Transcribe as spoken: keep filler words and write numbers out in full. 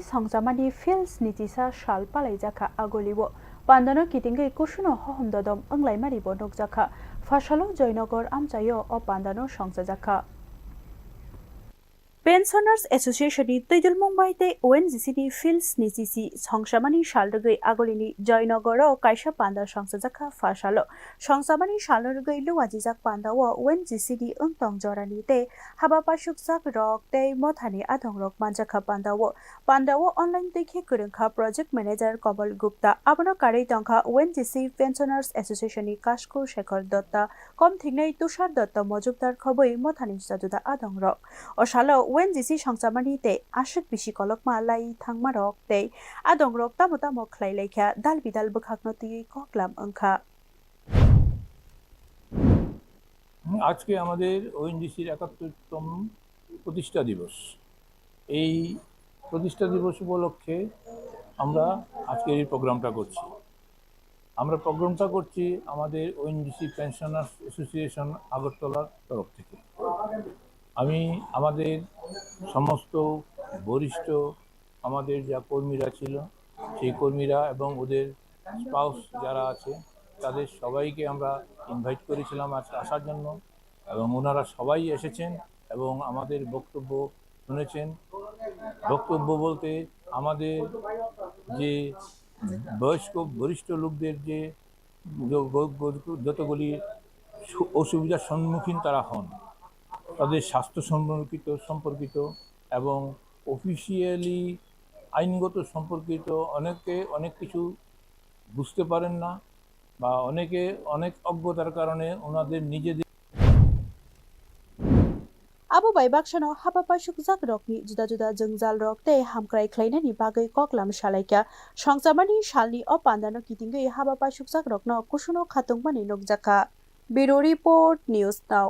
Songchamani Fields ni chisa sal palaijakha agolio. Pandano kitingwi kusuno hohom dodom wnglaimaribo nukjakha. Phasalo Joynagar amchaio o pandano songchajakha. Pensioners Association ni twidulmung bai tei O N G C ni Fields ni chisi songchamani sal rwgwi agolini Joynagaro kaisa panda songchajakha phasalo. Songchamani sal rwgwi luajijak pandao O N G C ni wngtong jorani tei haba paisukjak rok tei mothani adongrok manjakha pandao. Pandao online twi khe kwrwngkha Project Manager Kamal Gupta. Abono karwi tongkha O N G C Pensioners Association ni Kasku Shekhar Dutta, kom thingnai Tushar Dutta Mojumdar khobwi mothani juda juda adongrok. O salo O N G C songchamani tei aswk bisi kolokma lai thangmarok tei adongrok tamo tamo khlai laikha dal bidal bwkhakno twiwi koklam wngkha. আজকে আমাদের ওএনজিসির একাত্তরতম প্রতিষ্ঠা দিবস। এই প্রতিষ্ঠা দিবস উপলক্ষে আমরা আজকের এই প্রোগ্রামটা করছি। আমরা প্রোগ্রামটা করছি আমাদের ওএনজিসি পেনশনার্স অ্যাসোসিয়েশন আগরতলার তরফ থেকে। আমি আমাদের সমস্ত বরিষ্ঠ আমাদের যা কর্মীরা ছিল, সেই কর্মীরা এবং ওদের স্পাউস যারা আছে, তাদের সবাইকে আমরা ইনভাইট করেছিলাম আজকে আসার জন্য, এবং ওনারা সবাই এসেছেন এবং আমাদের বক্তব্য শুনেছেন। বক্তব্য বলতে আমাদের যে বয়স্ক বরিষ্ঠ লোকদের যে য- গ- গ- যতগুলি সু- অসুবিধার সম্মুখীন তারা হন, তাদের স্বাস্থ্য সম্পর্কিত সম্পর্কিত এবং অফিসিয়ালি আইনগত সম্পর্কিত অনেকে অনেক কিছু বুঝতে পারেন না বা অনেকে অনেক অজ্ঞতার কারণে ওনাদের নিজেদের Abo bai baksano haba paisukjak rokni juda juda jwngjal rok tei hamkrai khlainani bagwi koklam salaikha. Songchamani salni o pandano kitingwi haba paisukjak rokno kusuno khatungmani nukjakha. Bureau Report, News Now.